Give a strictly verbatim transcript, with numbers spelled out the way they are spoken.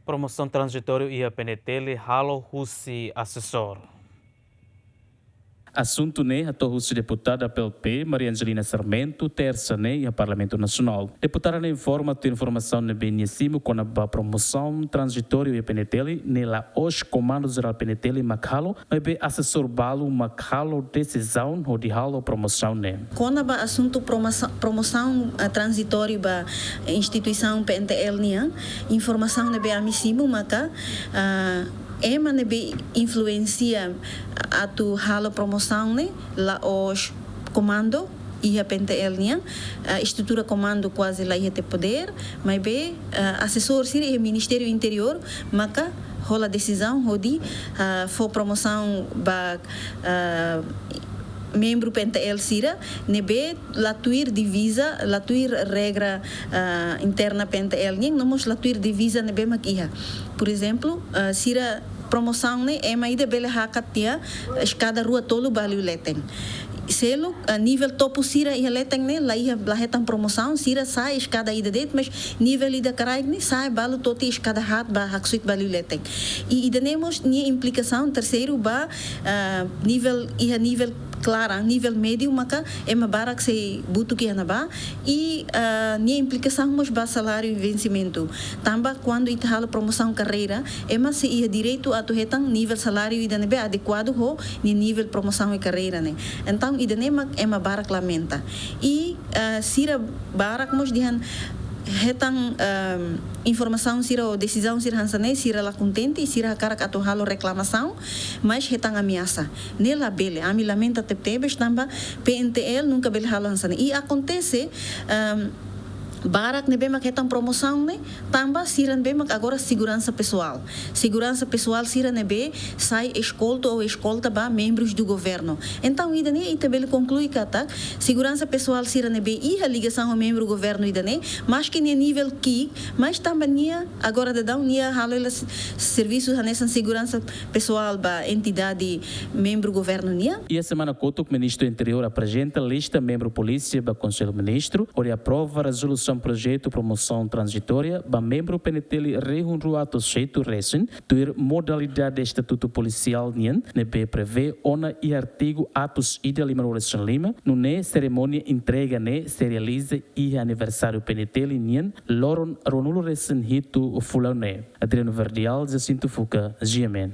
Promosaun tranzitóriu iha P N T L halo husi asesór. Asuntu ne'e hato'o husi deputada P L P, Maria Angelina Sarmento, tersa ne'e iha Parlamentu Nasionál. Deputada ne'e informa tuir informasaun ne'ebé nia simu kona-ba promosaun tranzitóriu iha P N T L ne'e la'ós Komandu Jerál P N T L mak halo, maibé asesór balu mak halo desizaun hodi halo promosaun ne'e. Kona-ba asuntu promosa-, promosaun, ah, tranzitóriu ba instituisaun P N T L nian, informasaun ne'ebé ami simu maka, ah, ema ne'ebé influensia atu halo promosaun ne'e la'ós komandu iha P N T L nian, ah, estrutura komandu kuaze la iha tiha podér, maibé, ah, asesór sira iha Ministériu Interiór maka hola desizaun hodi, ah, fó promosaun ba, ah, membru P N T L sira ne'ebé la tuir diviza, la tuir regra, ah, interna P N T L nian, no mós la tuir diviza ne'ebé mak iha. Por ezemplu, ah, sira promosaun ne'e ema ida bele hakat tiha eskada rua tolu ba liu leten. Seluk, ah, nivel topu sira iha leten ne'e la iha, la hetan promosaun, sira sa'e eskada ida de'it, mas nivel ida ka rai ne'e sa'e balu to'o tiha eskada haat ba haksoit ba liu leten. I ida-ne'e mós nia implikasaun terseiru ba, ah, nivel, iha nivel klaran, nivel médiu maka ema barak sei butuh iha ne'ebá. I, ah, nia implikasaun mós ba saláriu i vensimentu. Tanba kuandu ita halo promosaun karreira, ema sei iha direitu atu hetan nivel saláriu ida ne'ebé adekuadu ho nia nivel promosaun i karreira ne'e. Entaun ida-ne'e mak ema barak lamenta. I, ah, sira barak mós dehan hetan, ehm, informasaun sira ou desizaun sira hanesan ne'e, sira la kontente, sira hakarak atu halo reklamasaun, mas hetan ameasa. Ne'e labele, ami lamenta tebetebes tanba P N T L nunka bele halo hanesan ne'e. I akontese, ehm, barak ne'ebé mak hetan promosaun ne'e, tanba sira ne'ebé mak agora seguransa pesoál. Seguransa pesoál sira ne'ebé sai eskoltu ou eskolta ba membrus do governu. Entaun, ida-ne'e ita bele konklui katak seguransa pesoál sira ne'ebé iha ligasaun ho membru governu ida-ne'e, maski nia nivel ki'ik, mas tanba nia agora daudaun nia halo hela s-, servisu hanesan seguransa pesoál ba entidade membru governu nian. Iha semana kotuk, Ministru Interiór aprezenta lista membru polísia ba Konsellu Ministru, hodi aprova rezolusaun projetu promosaun tranzitória ba membru P N T L rihun rua atus hitu resin, tuir modalidade estatutu polisiál nian, ne'ebé prevee ona iha artigu atus ida limanulu resin lima, nune'e serimónia entrega ne'e sei realiza iha aniversáriu P N T L nian, loron ruanulu resin hitu fulan ne'e. Adriano Verdial, Jacinto Fuca, G M N.